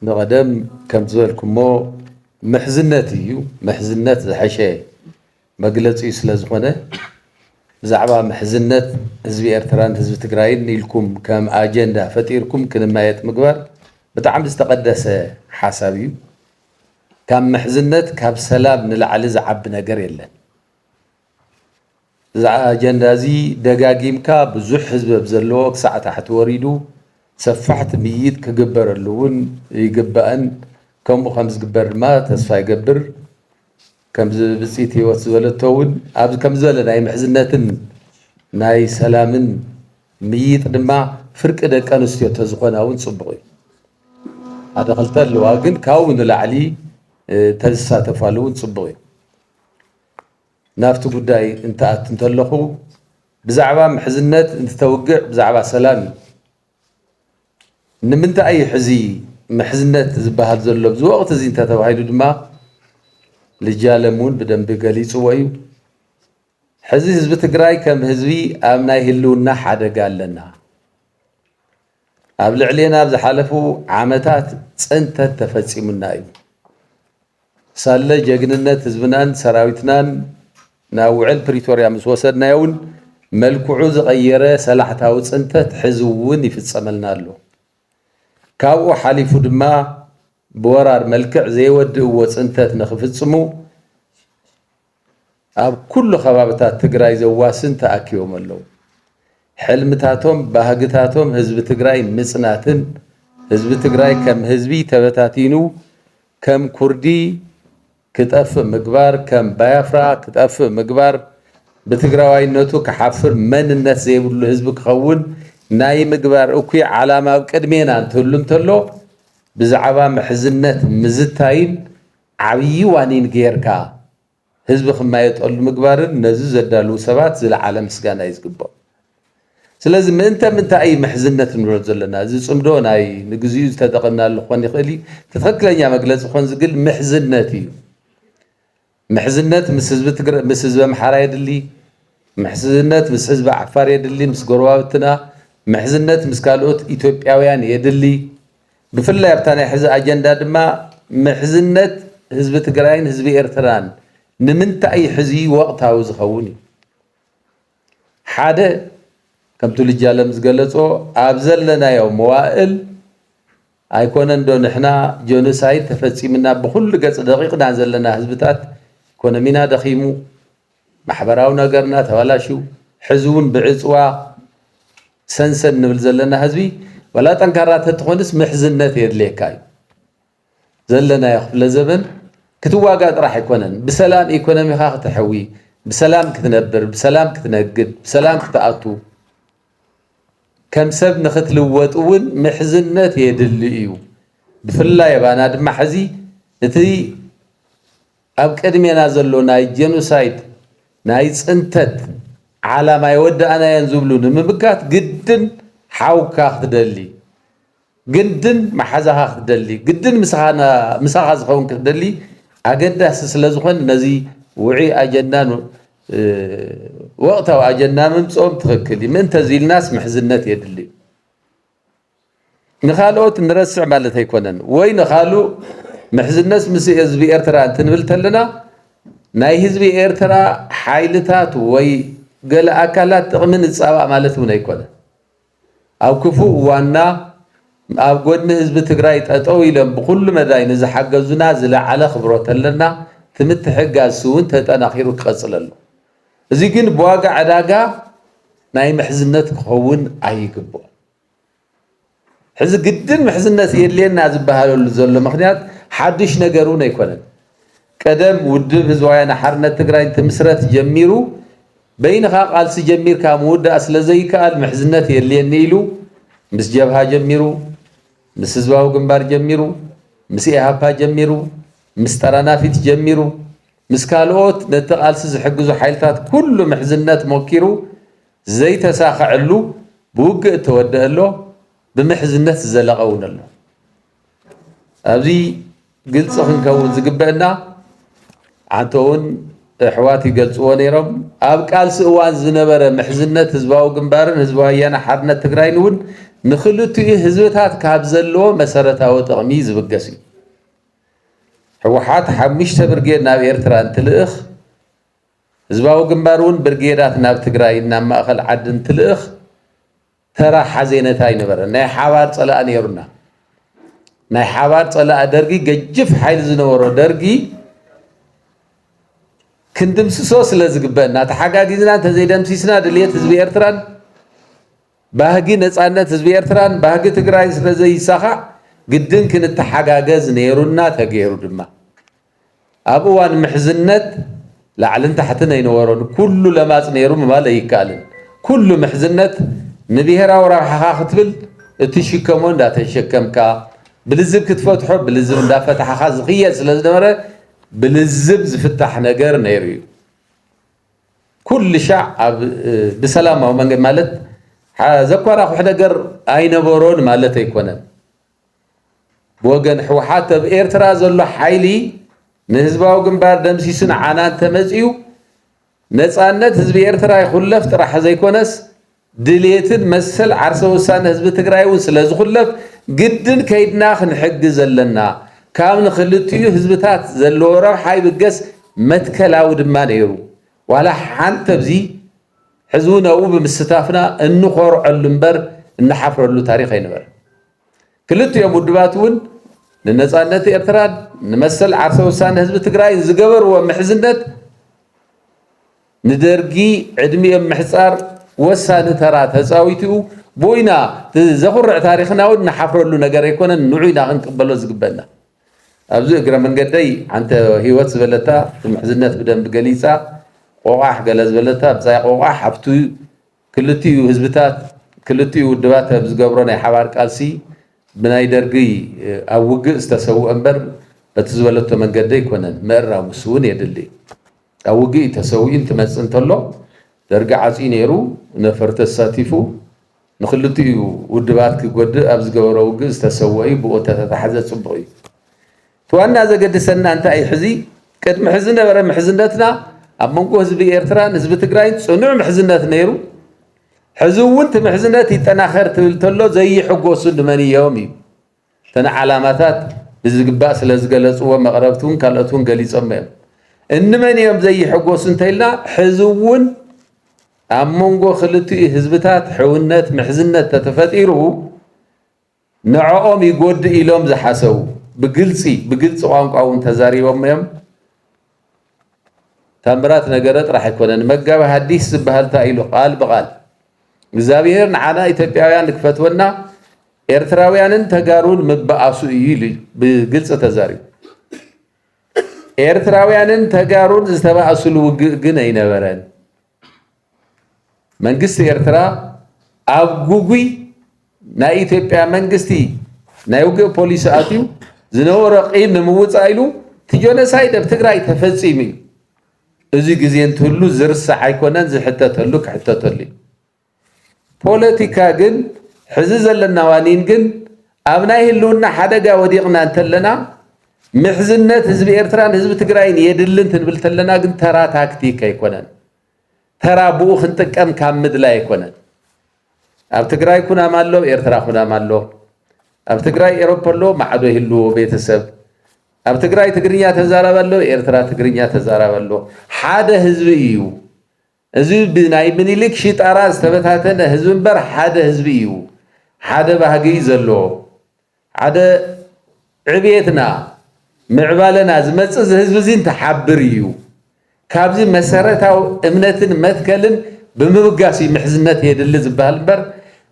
ንቐደም ከም ዝበልኩሞ ምሕዝነት እዩ። ምሕዝነት ዝሐሸ መግለጺ እዩ። ስለ ዝኾነ ብዛዕባ ምሕዝነት ህዝቢ ኤርትራን ህዝቢ ትግራይን ኢልኩም ከም ኣጀንዳ ፈጢርኩም ክንመያየጥ ምግባር ብጣዕሚ ዝተቐደሰ ሓሳብ እዩ። ካብ ምሕዝነት ካብ ሰላም ንላዕሊ ዝዓቢ ነገር የለን። እዚ ኣጀንዳ እዚ ደጋጊምካ ብዙሕ ህዝቢ ኣብ ዘለዎ ክሳዕ ታሕቲ ወሪዱ ሰፋሕቲ ምይይጥ ክግበረሉ እውን ይግባእን ከምኡ ከም ዝግበር ድማ ተስፋ ይገብር። ከምዚ ብፅኢት ህይወት ዝበለቶ እውን ኣብዚ ከም ዝበለ ናይ ምሕዝነትን ናይ ሰላምን ምይይጥ ድማ ፍርቂ ደቂ ኣንስትዮ ተዝኾና እውን ፅቡቕ እዩ። ሓደ ክልተ ኣለዋ፣ ግን ካብኡ ንላዕሊ ተዝሳተፋሉ እውን ፅቡቕ እዩ። ናብቲ ጉዳይ እንትኣቱ እንተለኹ ብዛዕባ ምሕዝነት እንትተውግዕ ብዛዕባ ሰላም እዩ። ንምንታይ እዩ ሕዚ ምሕዝነት ዝበሃል ዘሎ ኣብዚ ወቕቲ እዚ እንተተባሂሉ ድማ ልጃለም እውን ብደንቢ ገሊፅዎ እዩ። ሕዚ ህዝቢ ትግራይ ከም ህዝቢ ኣብ ናይ ህልውና ሓደጋ ኣለና። ኣብ ልዕሌና ኣብ ዝሓለፉ ዓመታት ፅንተት ተፈፂሙና እዩ። ሳለ ጀግንነት ህዝብናን ሰራዊትናን ናብ ውዕል ፕሪቶርያ ምስ ወሰድናዮ እውን መልክዑ ዝቐየረ ሰላሕታዊ ፅንተት ሕዚ እውን ይፍፀመልና ኣሎ። ካብኡ ሓሊፉ ድማ ብወራር መልክዕ ዘይወድእዎ ፅንተት ንኽፍፅሙ ኣብ ኩሉ ከባብታት ትግራይ ዘዋስን ተኣኪቦም ኣለዉ። ሕልምታቶም፣ ባህግታቶም ህዝቢ ትግራይ ምፅናትን ህዝቢ ትግራይ ከም ህዝቢ ተበታቲኑ ከም ኩርዲ ክጠፍእ ምግባር፣ ከም ባያፍራ ክጠፍእ ምግባር፣ ብትግራዋይነቱ ክሓፍር መንነት ዘይብሉ ህዝቢ ክኸውን ናይ ምግባር እኩይ ዓላማ ኣብ ቅድሜና እንትህሉ እንተሎ ብዛዕባ ምሕዝነት ምዝታይን ዓብዪ ዋኒን ጌርካ ህዝቢ ክማየጠሉ ምግባርን ነዚ ዘዳልዉ ሰባት ዝለዓለ ምስጋና እዩ ዝግብኦም። ስለዚ ምእንተ ምንታይ እዩ ምሕዝነት ንብሎ ዘለና? እዚ ፅምዶ ናይ ንግዚኡ ዝተጠቐምናሉ ክኾን ይኽእል እዩ። እቲ ትኽክለኛ መግለፂ ክኾን ዝግል ምሕዝነት እዩ። ምሕዝነት ምስ ህዝቢ ትግረ ምስ ህዝቢ ኣምሓራ የድሊ። ምሕዝነት ምስ ህዝቢ ዓፋር የድሊ፣ ምስ ጎረባብትና። ምሕዝነት ምስ ካልኦት ኢትዮጵያውያን የድሊ። ብፍላይ ኣብታ ናይ ሕዚ ኣጀንዳ ድማ ምሕዝነት ህዝቢ ትግራይን ህዝቢ ኤርትራን ንምንታይ እዩ ሕዚ ወቕታዊ ዝኸውን እዩ? ሓደ፣ ከምቲ ልጃለም ዝገለጾ ኣብ ዘለናዮ መዋእል ኣይኮነን ዶ ንሕና ጀኖሳይድ ተፈጺምና ብኹሉ ገጽ ደቒቕና ዘለና ህዝብታት ኢኮኖሚና ደኺሙ፣ ማሕበራዊ ነገርና ተባላሽዩ፣ ሕዚ እውን ብዕጽዋ ሰንሰን ንብል ዘለና ህዝቢ ዋላ ጠንካራ ተትኾንስ ምሕዝነት የድልየካ እዩ። ዘለናዮ ክፍለ ዘበን ክትዋጋእ ጥራሕ ኣይኮነን፣ ብሰላም ኢኮኖሚኻ ክተሕዊ፣ ብሰላም ክትነብር፣ ብሰላም ክትነግድ፣ ብሰላም ክትኣቱ፣ ከም ሰብ ንኽትልወጥ እውን ምሕዝነት የድሊ እዩ። ብፍላይ ኣባና ድማ ሕዚ እቲ ኣብ ቅድሜና ዘሎ ናይ ጀኖሳይድ ናይ ፅንተት ዓላማ የወዳእናዮን ዝብሉ ንምምካት ግድን ሓውካ ክትደሊ ግድን መሓዛኻ ክትደሊ፣ ግድን ምሳኻ ዝኸውን ክትደሊ ኣገዳሲ ስለ ዝኾን ነዚ ውዑይ ኣጀንዳን ወቕታዊ ኣጀንዳ ምምፅኦም ትኽክል እዩ። ምእንተ እዚ ኢልናስ ምሕዝነት የድሊ። ንኻልኦት ንረስዕ ማለት ኣይኮነን፣ ወይ ንኻልእ ምሕዝነት ምስ ህዝቢ ኤርትራ እንትንብል ተለና ናይ ህዝቢ ኤርትራ ሓይልታት ወይ ገለ ኣካላት ጥቕሚ ንፃባእ ማለት እውን ኣይኮነን። ኣብ ክፉእ እዋንና ኣብ ጎድኒ ህዝቢ ትግራይ ጠጠው ኢሎም ብኹሉ መዳይ ንዝሓገዙና ዝለዓለ ኣኽብሮት ኣለና። እቲ ምትሕግጋዝሲ እውን ተጠናኺሩ ክቐፅል ኣሎ። እዚ ግን ብዋጋ ዕዳጋ ናይ ምሕዝነት ክኸውን ኣይግብኦን። ሕዚ ግድን ምሕዝነት የድልየና ዝበሃለሉ ዘሎ ምኽንያት ሓዱሽ ነገር እውን ኣይኮነን። ቀደም ውድብ ህዝባውያን ሓርነት ትግራይ እንትምስረት ጀሚሩ በይንኻ ቃልሲ ጀሚርካ ምውዳእ ስለ ዘይከኣል ምሕዝነት የድልየኒ ኢሉ ምስ ጀብሃ ጀሚሩ፣ ምስ ህዝባዊ ግንባር ጀሚሩ፣ ምስ ኢሃፓ ጀሚሩ፣ ምስ ጠራናፊት ጀሚሩ፣ ምስ ካልኦት ነቲ ቃልሲ ዝሕግዙ ሓይልታት ኩሉ ምሕዝነት ሞኪሩ ዘይተሳኸዐሉ ብውግእ እተወደአ ኣሎ፣ ብምሕዝነት ዝዘለቐ እውን ኣሎ። ኣብዚ ግልፂ ክንከውን ዝግበአና፣ ዓንቶ እውን ኣሕዋት ይገልፅዎ ነይሮም። ኣብ ቃልሲ እዋን ዝነበረ ምሕዝነት ህዝባዊ ግንባርን ህዝባዊ ወያነ ሓርነት ትግራይን እውን ንክልቲኡ ህዝብታት ካብ ዘለዎ መሰረታዊ ጥቕሚ ዝብገስ እዩ። ህወሓት ሓሙሽተ ብርጌድ ናብ ኤርትራ እንትልእኽ፣ ህዝባዊ ግንባር እውን ብርጌዳት ናብ ትግራይ ናብ ማእኸል ዓዲ እንትልእኽ፣ ተራ ሓዜነታ ኣይነበረን። ናይ ሓባር ጸላኢ ነይሩና። ናይ ሓባር ጸላኢ ደርጊ፣ ገጅፍ ሓይሊ ዝነበሮ ደርጊ ክንድምስሶ ስለ ዝግበእና፣ ተሓጋጊዝና እንተዘይደምሲስና፣ ድልየት ህዝቢ ኤርትራን ባህጊ ነጻነት ህዝቢ ኤርትራን ባህጊ ትግራይን ስለ ዘይሳኻዕ፣ ግድን ክንተሓጋገዝ ነይሩና፣ ተገይሩ ድማ። ኣብ እዋን ምሕዝነት ላዕልን ታሕትን ኣይነበሮን። ኩሉ ለማጽ ነይሩ ምባል ኣይከኣልን። ኩሉ ምሕዝነት ንብሄራዊ ረብሓኻ ክትብል እትሽከሞ እንዳተሸከምካ፣ ብልዝብ ክትፈትሖ ብልዝብ እንዳፈታሕኻ ዝኽየድ ስለ ዝነበረ፣ ብልዝብ ዝፍታሕ ነገር ነይሩ እዩ። ኩሉ ሻዕ ኣብ፣ እ፣ ብሰላማዊ መንገዲ ማለት፣ ሓ-፣ ዘኳራኹሕ ነገር ኣይነበሮን ማለት ኣይኮነን። ብወገን ህወሓት ኣብ ኤርትራ ዘሎ ሓይሊ ንህዝባዊ ግንባር ደምሲሱ ንዓና እንተመጺኡ፣ ነጻነት ህዝቢ ኤርትራ ይኹለፍ ጥራሕ ዘይኮነስ፣ ድሌትን መሰል ዓርሰ ውሳነ ህዝቢ ትግራይ እውን ስለ ዝኹለፍ፣ ግድን ከይድና ክንሕግዝ ኣለና። ካብ ንክልቲኡ ህዝብታት ዘለዎ ረብሓ ይብገስ፣ መትከላዊ ድማ ነይሩ። ዋላ ሓንቲ ኣብዚ ሕዚ እውን ኣብኡ ብምስታፍና እንኾርዐሉ እምበር እንሓፍረሉ ታሪኽ ኣይነበረን። ክልቲኦም ውድባት እውን ንነጻነት ኤርትራን ንመሰል ዓርሰ ውሳነ ህዝቢ ትግራይን ዝገበርዎ ምሕዝነት ንደርጊ ዕድሚኦም ምሕጻር ወሳኒ ተራ ተጻዊቱ። ብኡ ኢና፣ እቲ ዘኹርዕ ታሪኽና እውን ንሓፍረሉ ነገር ኣይኮነን፣ ንዑ ኢና ክንቅበሎ ዝግበና። ኣብዚ እግረ መንገደይ፣ ሓንቲ ህይወት ዝበለታ፣ እቲ ምሕዝነት ብደንቢ ገሊጻ፣ ቆቋሕ ገለ ዝበለታ፣ ብጻይ ቆቋሕ ኣብቲ ክልቲኡ ህዝብታት፣ ክልቲኡ ውድባት ኣብ ዝገብሮ ናይ ሓባር ቃልሲ፣ ብናይ ደርጊ ኣብ ውግእ ዝተሰውአ እምበር፣ በቲ ዝበለቶ መንገዲ ኣይኮነን። ምእራም፣ ንሱ እውን የድሊ። ኣብ ውግእ እዩ ተሰዊኡ፣ እንትመጽእ እንተሎ፣ ደርጊ ዓጽዩ ነይሩ፣ ነፈርቲ ኣሳቲፉ፣ ንክልቲኡ ውድባት ክጎድእ ኣብ ዝገበሮ ውግእ ዝተሰወ እዩ። ብኡ እንተተታሕዘ ጽቡቕ እዩ። እቲ ዋና ዘገድሰና እንታይ እዩ? ሕዚ፣ ቅድሚ ሕዚ ነበረ ምሕዝነትና፣ ኣብ መንጎ ህዝቢ ኤርትራን ህዝቢ ትግራይን ጽኑዕ ምሕዝነት ነይሩ። ሕዚ እውን እቲ ምሕዝነት ይጠናኸር ትብል ተሎ ዘይሕጎሱ ንመን እዮም እዩ? እተን ዓላማታት ብዝግባእ ስለ ዝገለጽዎ፣ መቕረብቲ እውን ካልኦት እውን ገሊጾም እዮም። እንመን እዮም ዘይሕጎሱ እንተኢልና፣ ሕዚ እውን ኣብ መንጎ ክልቲኡ ህዝብታት ሕውነት፣ ምሕዝነት ተተፈጢሩ፣ ንዕኦም ይጎድእ ኢሎም ዝሓሰቡ፣ ብግልጺ፣ ብግልጺ ቋንቋ እውን ተዛሪቦም እዮም። ታምራት ነገረ ጥራሕ ኣይኮነን። መጋቢ ሐዲስ ዝበሃል እንታይ ኢሉ? ቃል ብቓል፣ እግዚኣብሔር ንዓና ኢትዮጵያውያን ንክፈትወና፣ ኤርትራውያንን ተጋሩን ምበኣሱ እዩ ኢሉ እዩ ብግልጺ ተዛሪቡ። ኤርትራውያንን ተጋሩን ዝተባእሱሉ ውግእ ግን ኣይነበረን። መንግስቲ ኤርትራ ኣብ ጉጉይ ናይ ኢትዮጵያ መንግስቲ ናይ ውግእ ፖሊሲ ኣትዩ፣ ዝነበሮ ቂም ንምውጻእ ኢሉ፣ እቲ ጆኖሳይድ ኣብ ትግራይ ተፈጺሙ እዩ። እዚ ግዜ እንትህሉ ዝርሳዕ ኣይኮነን፣ ዝሕተተሉ ክሕተተሉ እዩ። ፖለቲካ ግን፣ ሕዚ ዘለና ዋኒን ግን፣ ኣብ ናይ ህልውና ሓደጋ ወዲቕና እንተለና፣ ምሕዝነት ህዝቢ ኤርትራን ህዝቢ ትግራይን የድልን ትንብል ተለና ግን፣ ተራ ታክቲክ ኣይኮነን። ተራ ብኡ ክንጥቀም ካብ ምድላይ ኣይኮነን። ኣብ ትግራይ ኩናማ ኣሎ፣ ኣብ ኤርትራ ኩናማ ኣሎ። ኣብ ትግራይ ኤሮፓ ኣሎ፣ ማዕዶ ይህልዎ ቤተሰብ። ኣብ ትግራይ ትግርኛ ተዛራቢ ኣሎ፣ ኤርትራ ትግርኛ ተዛራቢ ኣሎ። ሓደ ህዝቢ እዩ። እዚ ብናይ ምኒልክ ሽጣራ ዝተበታተነ ህዝቢ እምበር፣ ሓደ ህዝቢ እዩ። ሓደ ባህጊ እዩ ዘለዎ። ሓደ ዕብየትና፣ ምዕባለና ዝመጽእ፣ እዚ ህዝቢ እዚ እንትሓብር እዩ። ካብዚ መሰረታዊ እምነትን መትከልን ብምብጋስ እዩ ምሕዝነት የድሊ ዝበሃል እምበር፣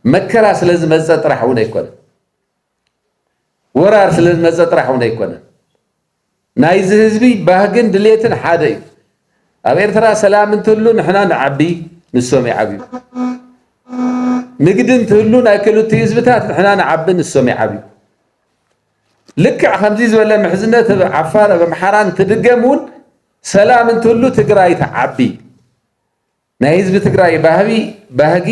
መከራ ስለ ዝመጸ ጥራሕ እውን ኣይኮነን። ወራር ስለ ዝመጸ ጥራሕ እውን ኣይኮነን። ናይዚ ህዝቢ ባህግን ድሌትን ሓደ እዩ። ኣብ ኤርትራ ሰላም እንትህሉ ንሕና ንዓቢ፣ ንሶም ይዓብዩ። ንግዲ እንትህሉ ናይ ክልቲኡ ህዝብታት ንሕና ንዓቢ፣ ንሶም ይዓብዩ። ልክዕ ከምዚ ዝበለ ምሕዝነት ኣብ ዓፋር፣ ኣብ ኣምሓራ እንትድገም እውን፣ ሰላም እንትህሉ ትግራይ ትዓቢ። ናይ ህዝቢ ትግራይ ባህቢ፣ ባህጊ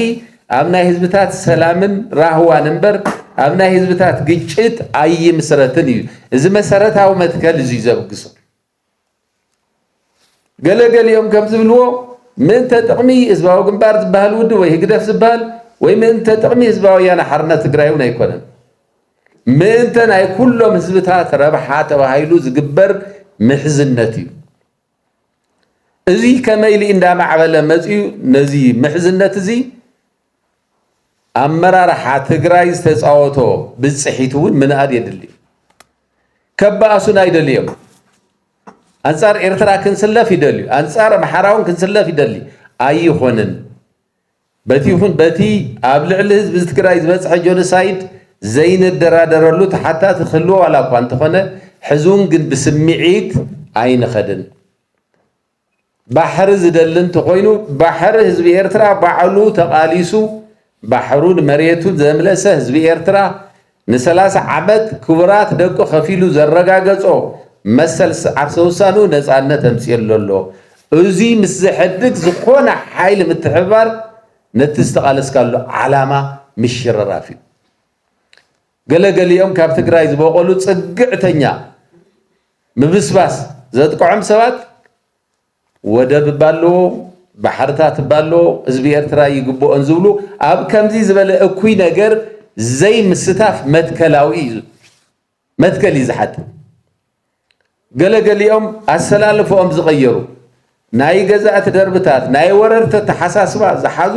ኣብ ናይ ህዝብታት ሰላምን ራህዋን እምበር፣ ኣብ ናይ ህዝብታት ግጭት ኣይምስረትን እዩ። እዚ መሰረታዊ መትከል እዚ እዩ ዘብግሶ። ገለ ገሊኦም ከም ዝብልዎ፣ ምእንተ ጥቕሚ ህዝባዊ ግንባር ዝበሃል ውድብ ወይ ህግደፍ ዝበሃል ወይ ምእንተ ጥቕሚ ህዝባዊ ወያነ ሓርነት ትግራይ እውን ኣይኮነን። ምእንተ ናይ ኩሎም ህዝብታት ረብሓ ተባሂሉ ዝግበር ምሕዝነት እዩ። እዚ ከመይ ኢሉ እንዳማዕበለ መፅዩ፣ ነዚ ምሕዝነት እዚ ኣመራርሓ ትግራይ ዝተፃወቶ ብፅሒት እውን ምንኣድ የድሊ። ከባእሱን ኣይደልዮም። ኣንፃር ኤርትራ ክንስለፍ ይደልዩ፣ ኣንፃር ኣምሓራውን ክንስለፍ ይደሊ። ኣይኾንን። በቲ ይኹን በቲ ኣብ ልዕሊ ህዝቢ ትግራይ ዝበፅሐ ጆኖሳይድ ዘይንደራደረሉ ተሓታቲ ክህልዎ ዋላ እኳ እንተኾነ፣ ሕዚ እውን ግን ብስምዒት ኣይንኸድን። ባሕሪ ዝደሊ እንተኾይኑ፣ ባሕሪ ህዝቢ ኤርትራ ባዕሉ ተቓሊሱ ባሕሩን መሬቱን ዘምለሰ ህዝቢ ኤርትራ፣ ንሰላሳ ዓመት ክቡራት ደቁ ከፊሉ ዘረጋገጾ መሰል ስ-፣ ዓርሰ ውሳኑ ነጻነት ኣምጺኤሉ ኣሎ። እዚ ምስ ዘሕድግ ዝኾነ ሓይሊ ምትሕብባር ነቲ ዝተቓለስካሉ ዓላማ ምሽርራፍ እዩ። ገለገሊኦም ካብ ትግራይ ዝበቖሉ ጽግዕተኛ ምብስባስ ዘጥቅዖም ሰባት ወደብ እባ ኣለዎ፣ ባሕርታት እባ ኣለዎ፣ ህዝቢ ኤርትራ ይግብኦን ዝብሉ ኣብ ከምዚ ዝበለ እኩይ ነገር ዘይምስታፍ መትከላዊ እዩ፣ መትከል እዩ ዝሓትት። ገለገሊኦም ኣሰላልፈኦም ዝቐየሩ፣ ናይ ገዛእቲ ደርብታት፣ ናይ ወረርቲ ኣተሓሳስባ ዝሓዙ፣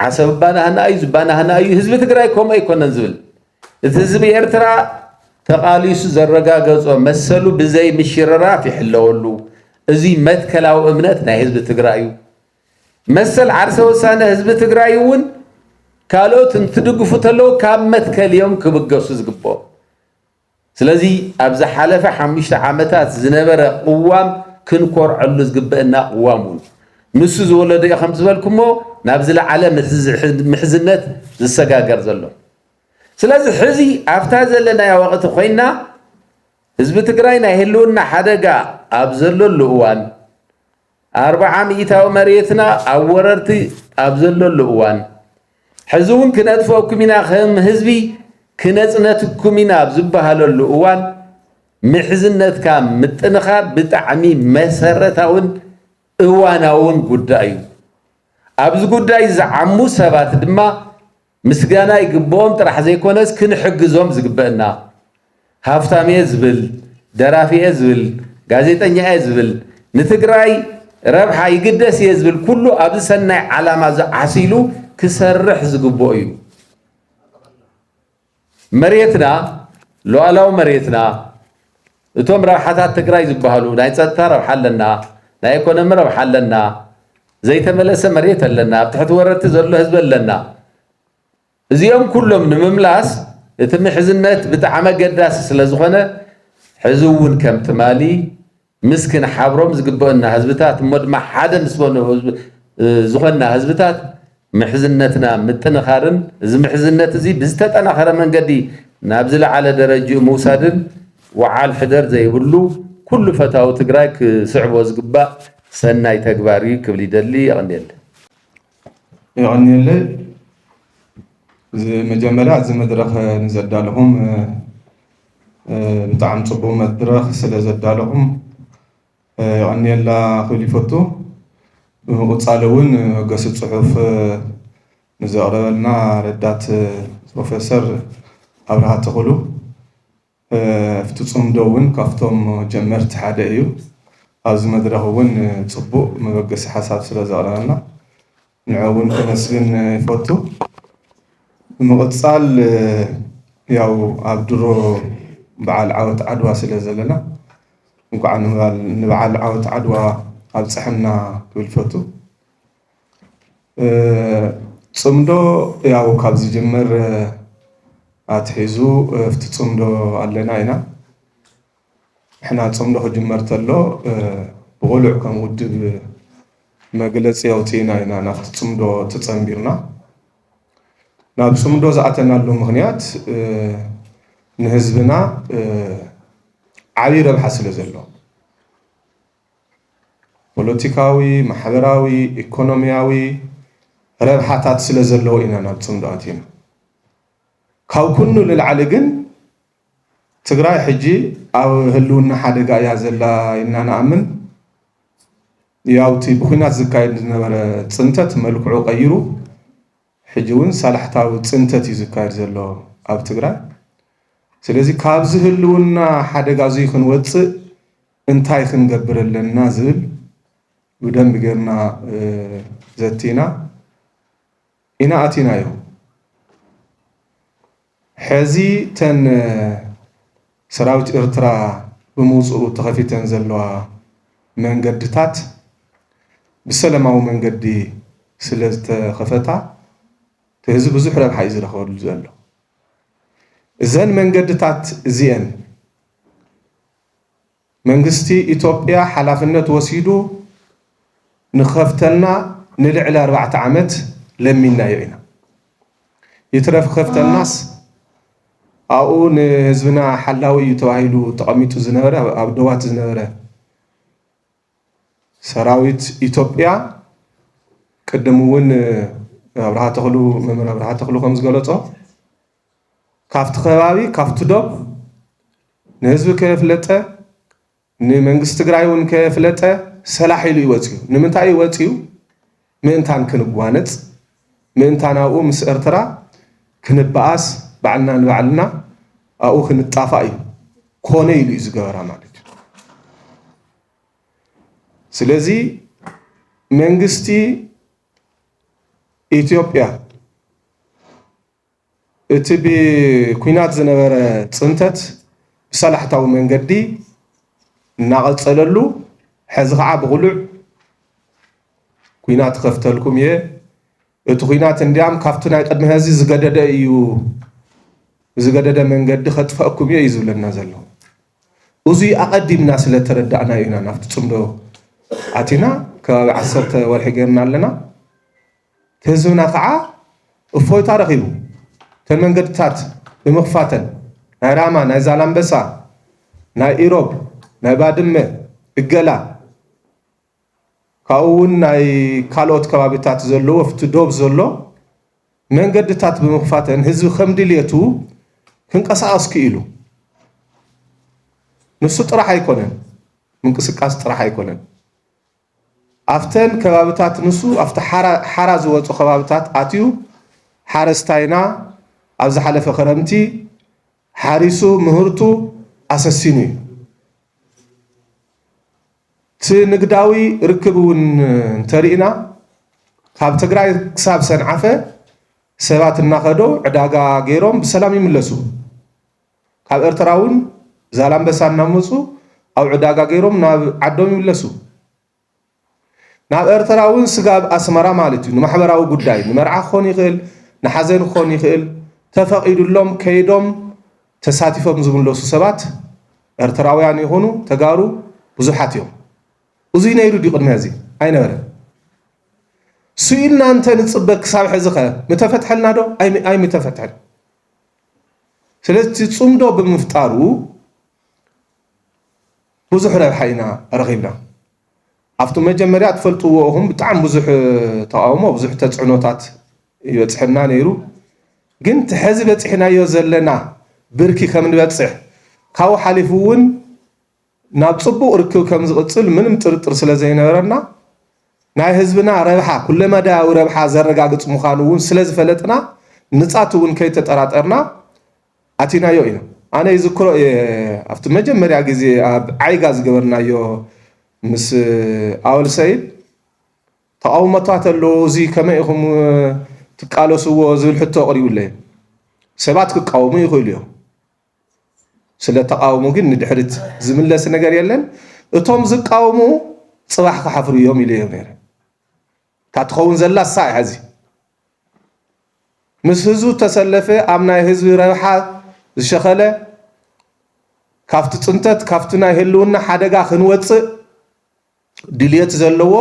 ዓሰብ እባ ናህና እዩ፣ ዝባ ናህና እዩ፣ ህዝቢ ትግራይ ከምኡ ኣይኮነን ዝብል። እቲ ህዝቢ ኤርትራ ተቓሊሱ ዘረጋገጾ መሰሉ ብዘይ ምሽርራፍ ይሕለወሉ። እዚ መትከላዊ እምነት ናይ ህዝቢ ትግራይ እዩ። መሰል ዓርሰ ውሳነ ህዝቢ ትግራይ እውን ካልኦት እንትድግፉ ተለዉ ካብ መትከል እዮም ክብገሱ ዝግብኦም። ስለዚ ኣብ ዝሓለፈ ሓሙሽተ ዓመታት ዝነበረ ቅዋም ክንኮርዐሉ ዝግበአና ቅዋም እውን ንሱ ዝወለዶ እዩ። ከም ዝበልኩሞ ናብ ዝለዓለ ምሕዝ-፣ ምሕዝነት ዝሰጋገር ዘሎ። ስለዚ ሕዚ ኣብታ ዘለናያ ወቕቲ ኮይና ህዝቢ ትግራይ ናይ ህልውና ሓደጋ ኣብ ዘለሉ እዋን፣ ኣርብዓ ሚእታዊ መሬትና ኣብ ወረርቲ ኣብ ዘለሉ እዋን፣ ሕዚ እውን ክነጥፍአኩም ኢና፣ ከም ህዝቢ ክነፅነትኩም ኢና ኣብ ዝበሃለሉ እዋን፣ ምሕዝነትካ ምጥንኻር ብጣዕሚ መሰረታውን እዋናውን ጉዳይ እዩ። ኣብዚ ጉዳይ ዝዓሙ ሰባት ድማ ምስጋና ይግብኦም ጥራሕ ዘይኮነስ ክንሕግዞም ዝግበአና። ሃፍታም እየ ዝብል፣ ደራፊ እየ ዝብል፣ ጋዜጠኛ እየ ዝብል፣ ንትግራይ ረብሓ ይግደስ እየ ዝብል ኩሉ ኣብዚ ሰናይ ዓላማ እዚ ዓሲሉ ክሰርሕ ዝግብኦ እዩ። መሬትና፣ ሉዓላዊ መሬትና፣ እቶም ረብሓታት ትግራይ ዝበሃሉ ናይ ፀጥታ ረብሓ ኣለና፣ ናይ ኢኮኖሚ ረብሓ ኣለና፣ ዘይተመለሰ መሬት ኣለና፣ ኣብ ትሕቲ ወረርቲ ዘሎ ህዝቢ ኣለና። እዚኦም ኩሎም ንምምላስ እቲ ምሕዝነት ብጣዕሚ ኣገዳሲ ስለ ዝኾነ፣ ሕዚ እውን ከም ትማሊ ምስ ክንሓብሮም ዝግበአና ህዝብታት፣ እሞ ድማ ሓደ ምስ ዝኾኑ ህዝብ-፣ እ፣ ዝኾንና ህዝብታት ምሕዝነትና ምጥንኻርን፣ እዚ ምሕዝነት እዚ ብዝተጠናኸረ መንገዲ ናብ ዝለዓለ ደረጅኡ ምውሳድን፣ ወዓል ሕደር ዘይብሉ ኩሉ ፈታዊ ትግራይ ክስዕቦ ዝግባእ ሰናይ ተግባር እዩ ክብል ይደሊ። የቐንየለይ። የቐንየለይ። እዚ መጀመርያ እዚ መድረኽ ንዘዳለኹም፣ እ፣ እ፣ ብጣዕሚ ጽቡቕ መድረኽ ስለ ዘዳለኹም፣ እ፣ የቐንየላ ክብል ይፈቱ። ብምቕጻል እውን መበገሲ ጽሑፍ፣ እ፣ ንዘቕረበልና ረዳት፣ እ፣ ፕሮፌሰር ኣብርሃ ተኽሉ፣ እ፣ ኣብቲ ጽምዶ እውን ካብቶም ጀመርቲ ሓደ እዩ። ኣብዚ መድረኽ እውን፣ እ፣ ጽቡቕ መበገሲ ሓሳብ ስለ ዘቕረበልና ንዕኡ እውን ከመስግን ይፈቱ። ብምቕጻል፣ እ፣ ያው ኣብ ድሮ በዓል ዓወት ዓድዋ ስለ ዘለና እንኳዕ ንበዓል፣ ንበዓል ዓወት ዓድዋ ኣብፀሐና ክብል ይፈቱ። እ፣ ጽምዶ ያው ካብ ዝጅምር፣ እ፣ ኣትሒዙ፣ እ፣ ኣብቲ ጽምዶ ኣለና ኢና። ንሕና ጽምዶ ክጅመር ተሎ፣ እ፣ ብቕሉዕ ከም ውድብ መግለጺ ኣውጺእና ኢና ናብቲ ጽምዶ ተጸንቢርና። ናብ ጽምዶ ዝኣተናሉ ምኽንያት፣ እ፣ ንህዝብና፣ እ፣ ዓብዪ ረብሓ ስለ ዘለዎ፣ ፖለቲካዊ፣ ማሕበራዊ፣ ኢኮኖሚያዊ ረብሓታት ስለ ዘለዎ ኢና ናብ ጽምዶ ኣቲና። ካብ ኩሉ ንላዕሊ ግን ትግራይ ሕጂ ኣብ ህልውና ሓደጋ እያ ዘላ ኢልና ንኣምን። ያው እቲ ብኲናት ዝካየድ ዝነበረ ጽንተት መልክዑ ቀይሩ ሕጂ እውን ሳላሕታዊ ፅንተት እዩ ዝካየድ ዘሎ ኣብ ትግራይ። ስለዚ ካብዚ ህልውና ሓደጋ እዚ ክንወፅእ እንታይ ክንገብር ኣለና ዝብል ብደንብ ጌርና ዘቲና ኢና ኣቲናዮ። ሕዚ ተን ሰራዊት ኤርትራ ብምውፅኡ ተኸፊተን ዘለዋ መንገድታት ብሰላማዊ መንገዲ ስለ ዝተኸፈታ እቲ ህዝቢ ብዙሕ ረብሓ እዩ ዝረኸበሉ ዘሎ። እዘን መንገድታት እዚአን መንግስቲ ኢትዮጵያ ሓላፍነት ወሲዱ ንኸፍተልና ንልዕሊ ኣርባዕተ ዓመት ለሚናዮ ኢና። ይትረፍ ከፍተልናስ ኣብኡ ንህዝብና ሓላዊ እዩ ተባሂሉ ተቐሚጡ ዝነበረ ኣብ ደዋት ዝነበረ ሰራዊት ኢትዮጵያ ቅድም እውን ኣብርሃ ተኽሉ መምህር ኣብርሃ ተኽሉ ከም ዝገለጾ ካብቲ ከባቢ ካብቲ ዶብ ንህዝቢ ከየፍለጠ ንመንግስቲ ትግራይ እውን ከየፍለጠ ሰላሕ ኢሉ እዩ ወፅዩ። ንምንታይ እዩ ወፅዩ? ምእንታን ክንጓነፅ ምእንታን ኣብኡ ምስ ኤርትራ ክንበኣስ ባዕልና ንባዕልና ኣብኡ ክንጣፋእ እዩ ኮነ ኢሉ እዩ ዝገበራ ማለት እዩ። ስለዚ መንግስቲ ኢትዮጵያ እቲ ብኩናት ዝነበረ ፅንተት ብሰላሕታዊ መንገዲ እናቐፀለሉ ሕዚ ከዓ ብቕሉዕ ኩናት ከፍተልኩም እየ። እቲ ኩናት እንዲያም ካብቲ ናይ ቅድሚ ሕዚ ዝገደደ እዩ፣ ዝገደደ መንገዲ ከጥፈእኩም እየ እዩ ዝብለና ዘሎ። እዙይ ኣቐዲምና ስለ ተረዳእና ኢና ናብቲ ፅምዶ ኣቲና ከባቢ ዓሰርተ ወርሒ ጌርና ኣለና። ህዝብና ከዓ እፎይታ ረኺቡ እተን መንገድታት ብምኽፋተን ናይ ራማ ናይ ዛላምበሳ ናይ ኢሮብ ናይ ባድመ እገላ ካብኡ እውን ናይ ካልኦት ከባቢታት ዘለዎ ኣብቲ ዶብ ዘሎ መንገድታት ብምኽፋተን ህዝቢ ከም ድልየቱ ክንቀሳቐስ ክኢሉ። ንሱ ጥራሕ ኣይኮነን፣ ምንቅስቃስ ጥራሕ ኣይኮነን። ኣብተን ከባብታት ንሱ ኣብቲ ሓራ ዝወፁ ከባብታት ኣትዩ ሓረስታይና ኣብ ዝሓለፈ ክረምቲ ሓሪሱ ምህርቱ ኣሰሲኑ እዩ። እቲ ንግዳዊ ርክብ እውን እንተሪእና ካብ ትግራይ ክሳብ ሰንዓፈ ሰባት እናኸዶ ዕዳጋ ገይሮም ብሰላም ይምለሱ። ካብ ኤርትራ እውን ዛላምበሳ እናመፁ ኣብ ዕዳጋ ገይሮም ናብ ዓዶም ይምለሱ። ናብ ኤርትራ እውን ስጋብ ኣስመራ ማለት እዩ ንማሕበራዊ ጉዳይ ንመርዓ ክኾን ይኽእል ንሓዘን ክኾን ይኽእል ተፈቒዱሎም ከይዶም ተሳቲፎም ዝምለሱ ሰባት ኤርትራውያን ይኹኑ ተጋሩ ብዙሓት እዮም። እዙይ ነይሩ ድዩ ቅድሚ ሕዚ? ኣይነበረን። ስኢልና እንተ ንፅበ ክሳብ ሕዚ ኸ ምተፈትሐልና ዶ? ኣይምተፈትሐን። ስለዚ እቲ ፅምዶ ብምፍጣሩ ብዙሕ ረብሓ ኢና ረኺብና። ኣብቲ መጀመርያ ትፈልጥዎ ኢኹም ብጣዕሚ ብዙሕ ተቃውሞ ብዙሕ ተፅዕኖታት ይበፅሐና ነይሩ። ግን እቲ ሕዚ በፂሕናዮ ዘለና ብርኪ ከም ንበፅሕ ካብኡ ሓሊፉ እውን ናብ ፅቡቕ ርክብ ከም ዝቕፅል ምንም ጥርጥር ስለ ዘይነበረና ናይ ህዝብና ረብሓ ኩለመዳያዊ ረብሓ ዘረጋግፅ ምዃኑ እውን ስለ ዝፈለጥና ንፃት እውን ከይተጠራጠርና ኣቲናዮ ኢና። ኣነ ይዝክሮ እየ ኣብቲ መጀመርያ ግዜ ኣብ ዓይጋ ዝገበርናዮ ምስ ኣወል ሰይድ ተቃውሞታት ኣለዎ፣ እዚ ከመይ ኢኹም ትቃለስዎ ዝብል ሕቶ ኣቕሪቡለይ። ሰባት ክቃወሙ ይኽእሉ እዮም። ስለ ተቃውሞ ግን ንድሕሪት ዝምለስ ነገር የለን። እቶም ዝቃወሙ ፅባሕ ክሓፍሩ እዮም ኢለ እዮም ነይረ። እታ ትኸውን ዘላ እሳ እያ። ሕዚ ምስ ህዝቡ ተሰለፈ ኣብ ናይ ህዝቢ ረብሓ ዝሸኸለ ካብቲ ፅንተት ካብቲ ናይ ህልውና ሓደጋ ክንወፅእ ድልየት ዘለዎ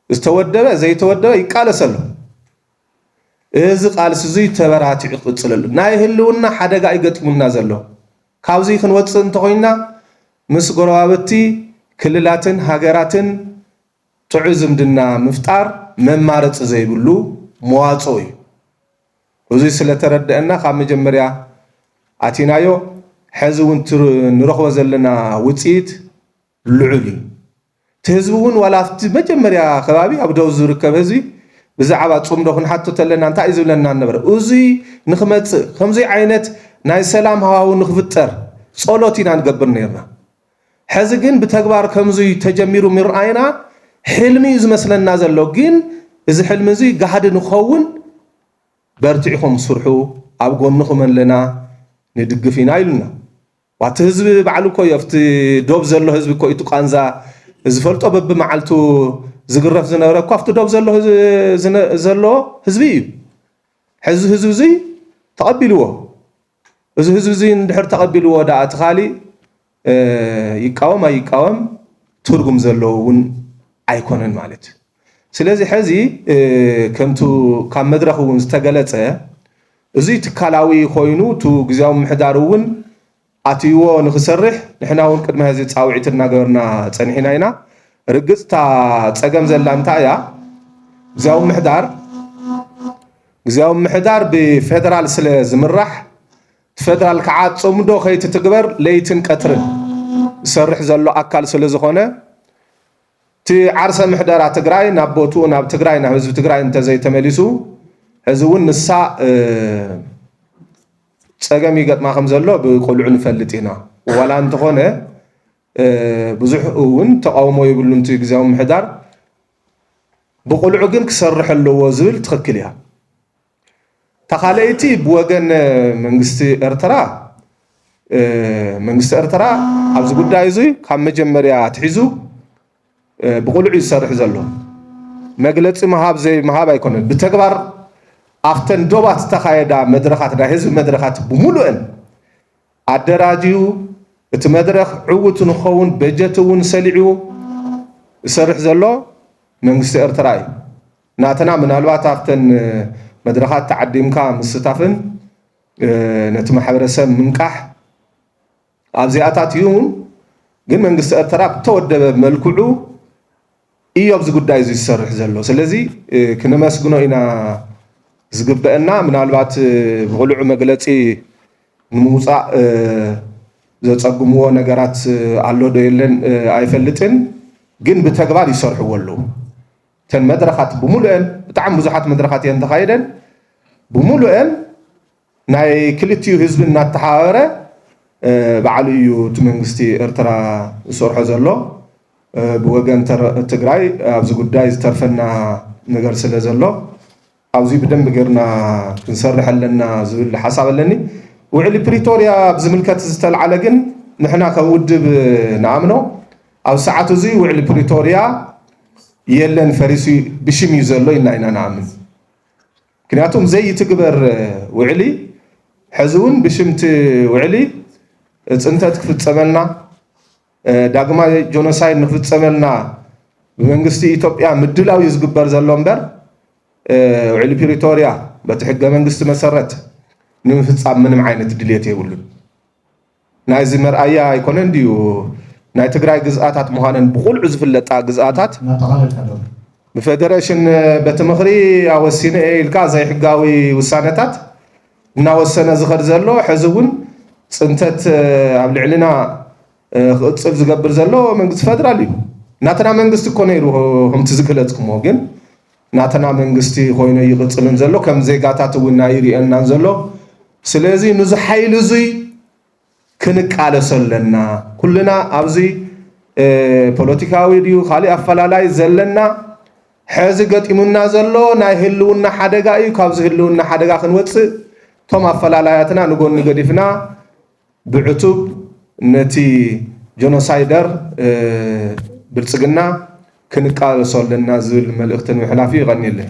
ዝተወደበ ዘይተወደበ ይቃለስ ኣሎ። እዚ ቃልሲ እዙይ ተበራቲዑ ክቅፅለሉ ናይ ህልውና ሓደጋ ይገጥሙና ዘሎ። ካብዚ ክንወፅእ እንተኮይና ምስ ጎረባብቲ ክልላትን ሃገራትን ጥዑይ ዝምድና ምፍጣር መማረፂ ዘይብሉ መዋፅኦ እዩ። እዙይ ስለተረደአና ካብ መጀመርያ ኣቲናዮ ሕዚ እውን ንረኽቦ ዘለና ውፅኢት ልዑል እዩ። እቲ ህዝቢ እውን ዋላ ኣብቲ መጀመርያ ከባቢ ኣብ ደው ዝርከብ ህዝቢ ብዛዕባ ጽምዶ ክንሓቶ ተለና እንታይ እዩ ዝብለና ነበረ? እዙይ ንኽመጽእ ከምዙይ ዓይነት ናይ ሰላም ሃዋሁ ንኽፍጠር ጸሎት ኢና ንገብር ነርና። ሕዚ ግን ብተግባር ከምዙይ ተጀሚሩ ምርኣይና ሕልሚ እዩ ዝመስለና ዘሎ። ግን እዚ ሕልሚ እዙይ ጋህዲ ንኸውን በርቲዕኹም ስርሑ፣ ኣብ ጎንኹም ኣለና፣ ንድግፍ ኢና ኢሉና። ዋቲ ህዝቢ ባዕሉ እኮ እዩ፣ ኣብቲ ዶብ ዘሎ ህዝቢ እኮ እዩ እቲ ቃንዛ ዝፈልጦ። በብመዓልቱ ዝግረፍ ዝነበረ እኮ ኣብቲ ዶብ ዘሎ ህዝ- ዝነ- ዘሎ ህዝቢ እዩ። ሕዚ ህዝቢ እዙይ ተቐቢልዎ። እዚ ህዝቢ እዙይ እንድሕር ተቐቢልዎ ደኣ እቲ ካሊእ ይቃወም ኣይቃወም ትርጉም ዘለዎ እውን ኣይኮነን ማለት እዩ። ስለዚ ሕዚ ከምቱ ካብ መድረኽ እውን ዝተገለፀ እዙይ ትካላዊ ኮይኑ እቱ ግዜያዊ ምሕዳር እውን ኣትይዎ ንክሰርሕ ንሕና እውን ቅድሚ ሕዚ ፃውዒት እናገበርና ፀኒሕና ኢና። ርግፅታ ፀገም ዘላ እንታይ እያ? ግዜያዊ ምሕዳር ግዜያዊ ምሕዳር ብፌደራል ስለ ዝምራሕ እቲ ፌደራል ከዓ ፅምዶ ከይትትግበር ለይትን ቀትርን ዝሰርሕ ዘሎ ኣካል ስለ ዝኾነ እቲ ዓርሰ ምሕደራ ትግራይ ናብ ቦትኡ ናብ ትግራይ ናብ ህዝቢ ትግራይ እንተዘይተመሊሱ ሕዚ እውን ንሳ ፀገም ይገጥማ ከም ዘሎ ብቁልዑ ንፈልጥ ኢና። ዋላ እንተኾነ ብዙሕ እውን ተቃውሞ ይብሉን እቲ ግዜያዊ ምሕዳር ብቁልዑ ግን ክሰርሕ ኣለዎ ዝብል ትኽክል እያ። ተኻለይቲ ብወገን መንግስቲ ኤርትራ መንግስቲ ኤርትራ ኣብዚ ጉዳይ እዚ ካብ መጀመርያ ኣትሒዙ ብቁልዑ ዝሰርሕ ዘሎ መግለፂ ምሃብ ዘይምሃብ ኣይኮነን። ብተግባር ኣብተን ዶባት ዝተኻየዳ መድረኻት ናይ ህዝቢ መድረኻት ብምሉእን ኣደራጅዩ እቲ መድረኽ ዕውት ንኸውን በጀት እውን ሰሊዑ ዝሰርሕ ዘሎ መንግስቲ ኤርትራ እዩ። ናትና ምናልባት ኣብተን መድረኻት ተዓዲምካ ምስታፍን ነቲ ማሕበረሰብ ምንቃሕ ኣብዚኣታት እዩ። ግን መንግስቲ ኤርትራ ብተወደበ መልክዑ እዩ ኣብዚ ጉዳይ እዚ ዝሰርሕ ዘሎ። ስለዚ ክነመስግኖ ኢና ዝግበአና። ምናልባት ብቕሉዕ መግለፂ ንምውፃእ ዘፀግምዎ ነገራት ኣሎ ዶ የለን ኣይፈልጥን፣ ግን ብተግባር ይሰርሕዎ ኣለዉ። እተን መድረኻት ብምሉአን ብጣዕሚ ብዙሓት መድረኻት እየን ተኻይደን ብምሉአን ናይ ክልቲኡ ህዝቢ እናተሓባበረ ባዕሉ እዩ እቲ መንግስቲ ኤርትራ ዝሰርሖ ዘሎ። ብወገን ትግራይ ኣብዚ ጉዳይ ዝተርፈና ነገር ስለ ዘሎ ኣብዚ ብደንብ ጌርና ክንሰርሕ ኣለና ዝብል ሓሳብ ኣለኒ። ውዕሊ ፕሪቶርያ ብዝምልከት ዝተልዓለ ግን ንሕና ከም ውድብ ንኣምኖ ኣብ ሰዓት እዚ ውዕሊ ፕሪቶርያ የለን፣ ፈሪሱ ብሽም እዩ ዘሎ ኢልና ኢና ንኣምን። ምክንያቱም ዘይትግበር ውዕሊ ሕዚ እውን ብሽምቲ ውዕሊ ፅንተት ክፍፀመልና ዳግማይ ጆኖሳይድ ንክፍፀመልና ብመንግስቲ ኢትዮጵያ ምድላው እዩ ዝግበር ዘሎ እምበር ውዕሊ ፕሪቶርያ በቲ ሕገ መንግስቲ መሰረት ንምፍፃም ምንም ዓይነት ድልየት የብሉን። ናይዚ መርኣያ ኣይኮነን ድዩ? ናይ ትግራይ ግዝኣታት ምዃነን ብቁልዑ ዝፍለጣ ግዝኣታት ብፌደሬሽን በቲ ምኽሪ ኣወሲነ እየ ኢልካ ዘይሕጋዊ ውሳነታት እናወሰነ ዝኸድ ዘሎ ሕዚ እውን ፅንተት ኣብ ልዕልና ክቕፅል ዝገብር ዘሎ መንግስቲ ፌደራል እዩ። ናተና መንግስቲ እኮ ነይሩ ከምቲ ዝገለፅኩሞ፣ ግን ናተና መንግስቲ ኮይኑ ይቕፅልን ዘሎ ከም ዜጋታት እውን ኣይርእየናን ዘሎ። ስለዚ ንዚ ሓይሊ እዙይ ክንቃለሶ ኣለና። ኩልና ኣብዚ ፖለቲካዊ ድዩ ካሊእ ኣፈላላይ ዘለና ሕዚ ገጢሙና ዘሎ ናይ ህልውና ሓደጋ እዩ። ካብዚ ህልውና ሓደጋ ክንወፅእ እቶም ኣፈላላያትና ንጎኒ ገዲፍና ብዕቱብ ነቲ ጆኖሳይደር ብልፅግና ክንቃለሶ ኣለና ዝብል መልእኽቲ ንምሕላፍ እዩ። የቐንየለይ።